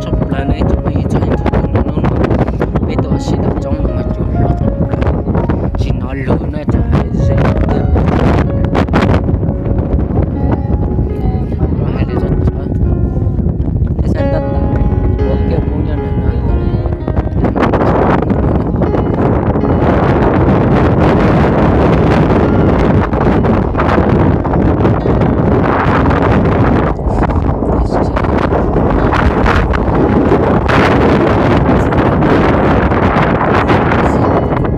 Tshaj plaws no ib tsoom phooj ywg txhua leej txhua tus, hnub no peb tuaj ua si tom roob no mas cua hlob tshaj plaws, tsis hnov lus no tseem hais ze tiag. Hais li, nej saib tab tom ua kiab pub nyob no no.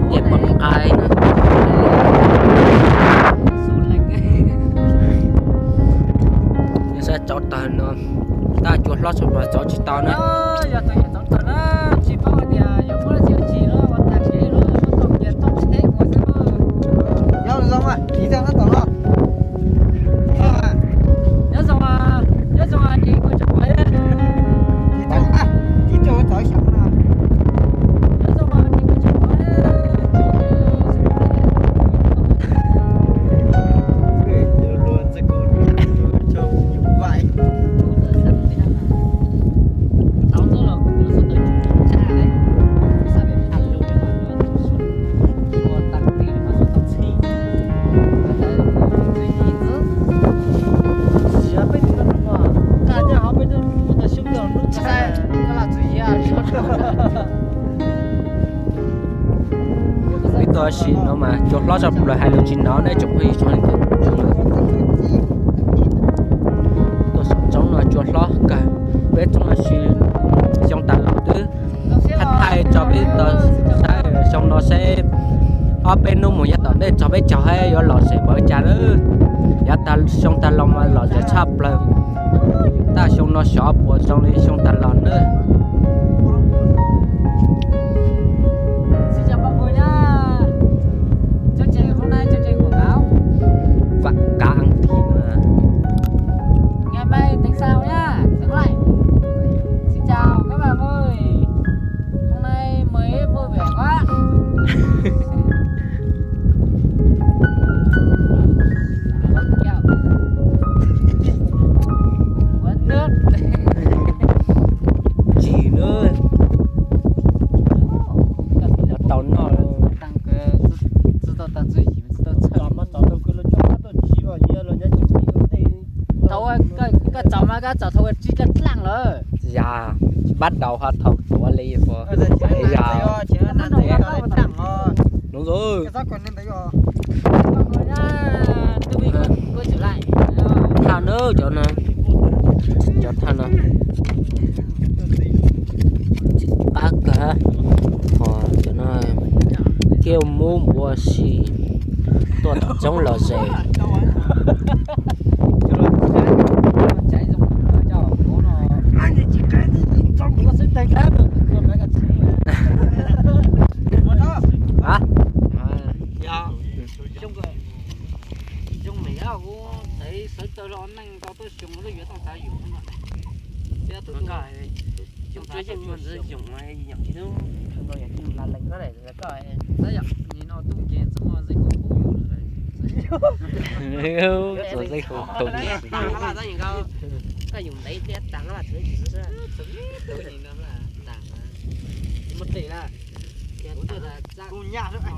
Tiaj poj qaib no. Yog saib tsov tawg no, tab cua hlob tshaj plaws tsov tsis tau na. Peb tuaj ua si no mas cua hlob tshaj plaws hais lus tsis hnov ne tsoom phooj ywg txhua leej txhua tus. Tuaj saum roob no cua hlob kawg, peb tuaj ua si xyoo tas los twb thaij thaij tso peb tau saib xyoo no seb ob peb hnub mus yav tom ntej tso peb caug seb yuav lom zem npaum cas na. Yav tas xyoo tas los mas lom zem tshaj plaws, tab xyoo no xyov puas zoo li xyoo tas los na. Quảng cáo ăn thì mà. Ngày mai tính sao nhá, Tuấn Lạnh. Xin chào các bạn ơi. Hôm nay mới vui vẻ quá. Uống nước. Tsis na, tau noj. Thaum koj tsom mas koj tsom thaum tsib rab dlaaj lawm. Yog, tsis pab daus ho thaum tuav li puas yog? Nuv ntxawg, thaj na, cov no, cov thaj no, pab kawg. Ho cov no, kiab mub npua si, tuaj tom roob lom zem. Tus nyab nqaij nqaij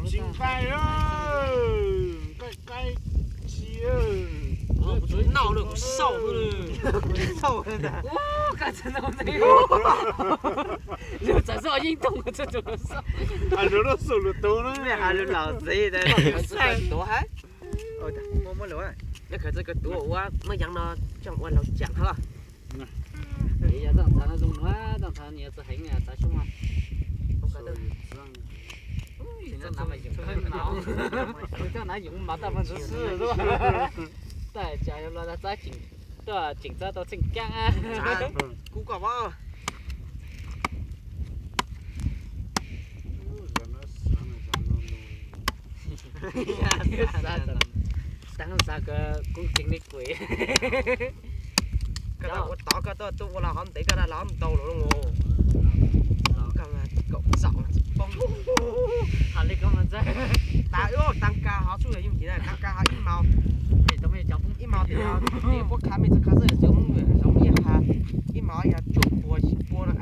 tsi, nqaij nqaij tsi, nau lawm kuv xauj. Lub xauj lub tus na, lub laus txiv tuav hab. Kawm txawj kawm tuav ua muaj yeev no coj ua laus caam hab. Yog txoj ntxhais no zoo no, txoj ntxhais nyias txawj heev txav xyoob. Coj nav yoov mas taj paj ntxwv xwb, taj cas los txab tseem txab tau txheej kaab. Kuv koj pab. Taab xav kuv tseem li kuj. Koj ua tod koj tuaj ua los hov ntev koj los hov ntau lawm los. Koj kaum txaum poob. Has li koj mas txawj. Taab, taab kag hov tsuj yog yooj yim na, taab kag hov ib mos. Ib mos tias puab khav mej txawj khav xwb, cov Hmoob zoo ib yam. Ib hmos yog cuaj puas yim puas no.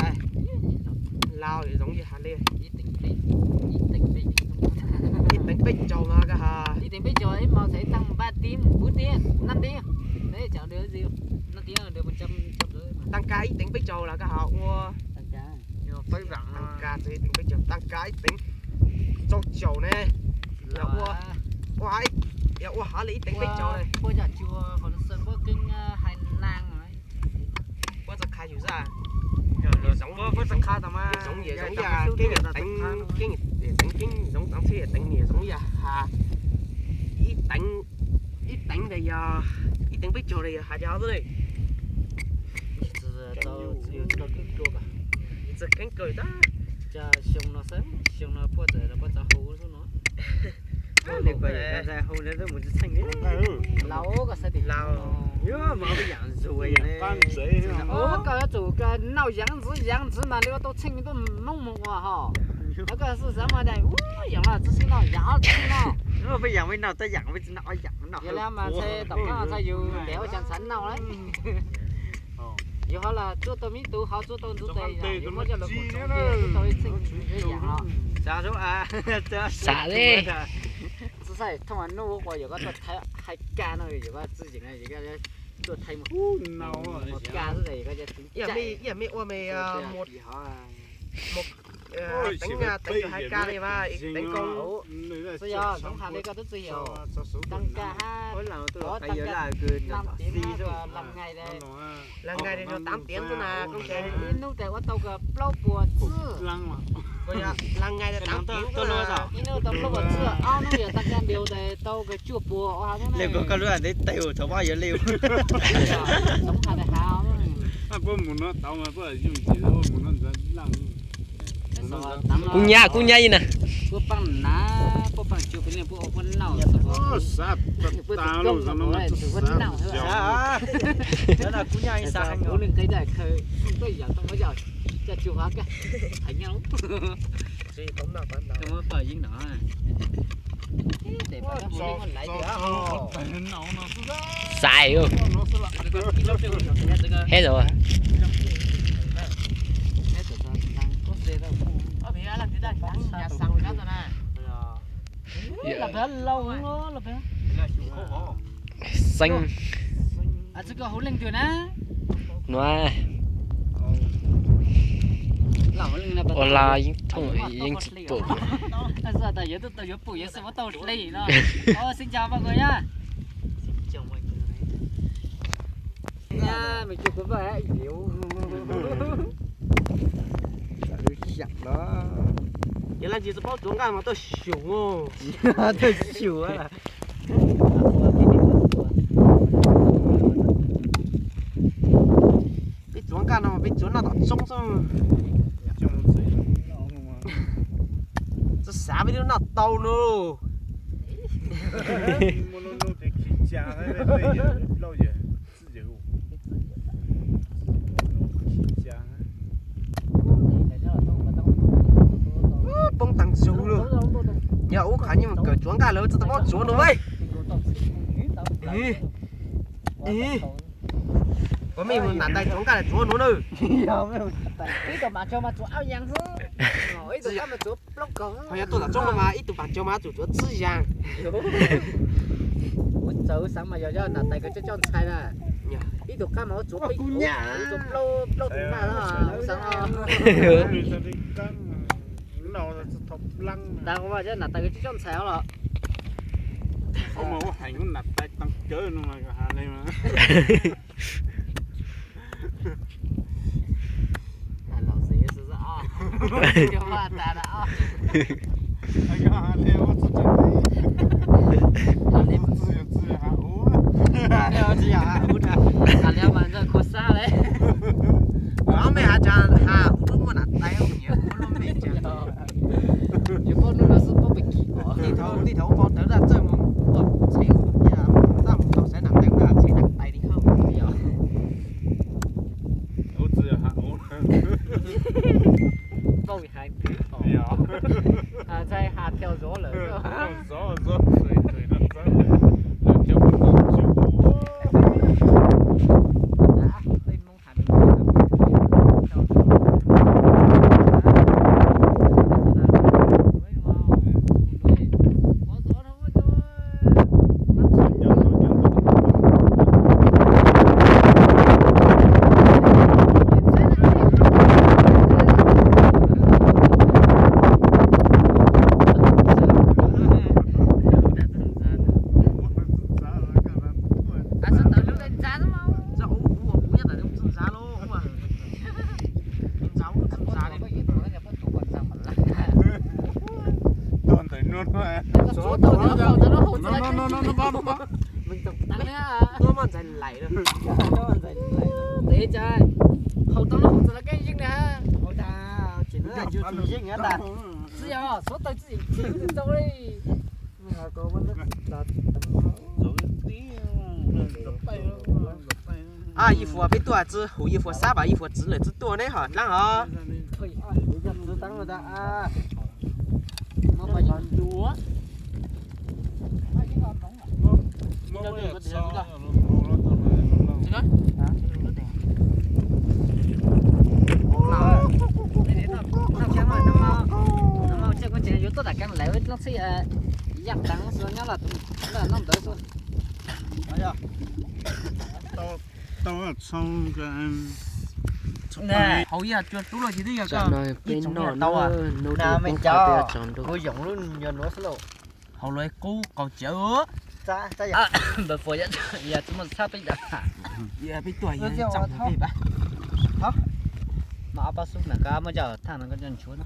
Laus zoov yog has li ib teev peb caug no koj has. Ib teev peb caug ib hmos txhais tag mus paj tib mus pub tib naj tib. Tag kab ib teev peb caug los koj has ua. Tag kab txhais ib teev peb caug, tag kab ib teev rau caum ne. Yog ua, yog ua hav li ib teev peb caug ne. Puab txawj qha yus xwb. Puab txawj qha tas mas zoov yam zoov yam keeb yam teev, keeb yam teev, keeb zoov txheej yam teev, yam zoov yam has. Ib teev, ib teev ntawd yog, ib teev peb caug ntawd yog has li xwb ne. Txawj keeb kawg tab. Xyoo no xwb, xyoo no puab txawm, puab txawm hu xwb no. Hu ntawd mus tsis txheej li. Laus, yuav mas peb yam ntxuag ne. Koj yuav tsum noj yam ntxwv yam ntxwv mas li ua tau txheej tuaj Hmoob mus ua ho. Koj xav mas ua yam no tsis sib noj yam tsis sib noj. Peb yam peb noj tab yam peb tsis noj ob yam noj. Yog li mas ntshai tom qab ntshai yus ntev ua cas ntxhov noj lawm. Yus ho los tsuaj tau me tub, ho tsuaj tau ntxuv tes, yus muab coj los koom tsoom, tsuaj tau ib txheej yam ho. Xav li. Txawj xav thooj nub ua yuav koj tuaj thaij hais kab no, yuav koj txwj yeem, yuav koj tuaj thaij mus hub no kab xwb, yuav koj cov txwv ib yam me ua me teev, teev yus hais kab li mas teev koob. Xwb yog txhoov has li koj tub txwv yog tag kab hab, tag kab tam tiav, lam ngai, lam ngai li rau tam tiav xwb na koob tsev. Ib hnub tes ua tau kawg plaub puas txwj. Lam ngai tam tiav, ib hnub tau plaub puas txwj, ob hnub yog tag kab ntiag tes tau kawg cuaj puas. Li koj lub ntev tes ua thaum pab yuav li. Txhoov has li has. Puab mus no tau mas puab yooj yim, puab mus no ntxav laj. Kuv nyab, kuv nyab ib na. Puab paab nav, puab paab cu peb leej puab ua puab nauj. Kuv nyab ib xav heev os. Coj cu hov kag, hais nyab lub. Muab pawg yeeb no. Xaiv. Hej os. Xeeb. Nua. Ua la yeej thooj yeej tsis pum. Yuav pum yuav xwb muab tau hle no. Xin chào mọi người nhá. Nha, mình chụp cái vợ hãy yếu. Yog leej twg tsis paub tsuav nqaj mas tuaj xyum. Tuaj xyum. Peb tsuav nqaj no mas peb tsuav noj tom tsoob xwb. Txawj xav peb twb noj tau no. Poob taag zug lug. Yog ub qhov nyuj kawm tsuav nqaj lawm txawj tau paub tsuav no. Kuv mej mus nam tais tsuav nqaj lawm tsuav nuav na. Ho yog tuaj tom tsoob no mas ib tug paam caug mas tsuav txwb yaas. Ua txawv xaav mas yog nam tais kawg coj coj ntxhais na. Ib tug qaab mas ua tsuav peb, tsuav plaub, plaub tug nqaj xaav. Taag ua mas nam tais kawg coj coj ntxhais os los. Mej has tas has ua lub muaj nam tais, ua lub mej cas. Tej thaum, tej thaum ua pau tawv txawj mus ua txhev, txaj mus tau xaiv nam tais, txhev nam tais li hauj. Ntshai has theo dõi lawm. Tej Moob has Lais lawm. Tes cas haus tau lub hauv txog los kev yeej na. Tsis yog suav tawg tsis yeej tau li. Yij Fuas peb tuaj tsi hu Yij Fuas xab pas Yij Fuas txiv lawm tsi tuaj neb ho dlaab os. Yuav tuaj dam kev lawv lub txhij yaj qees xwb nyob los tus noj ntawd xwb. Hauv yaj cua tub los tsis twb yog koj peb noj tau hnub twg poob qab peb tsaus ntuj. Kuv yoom lub nyuag nuav xwb lauj. Hauv lawv qub qaus cawv. Npawg Fuas yog tsis muaj txhab peb yam. Peb tuaj yog txaj peb pab. Mas ob pab xub na koj muab coj thaj no koj coj nchuav no.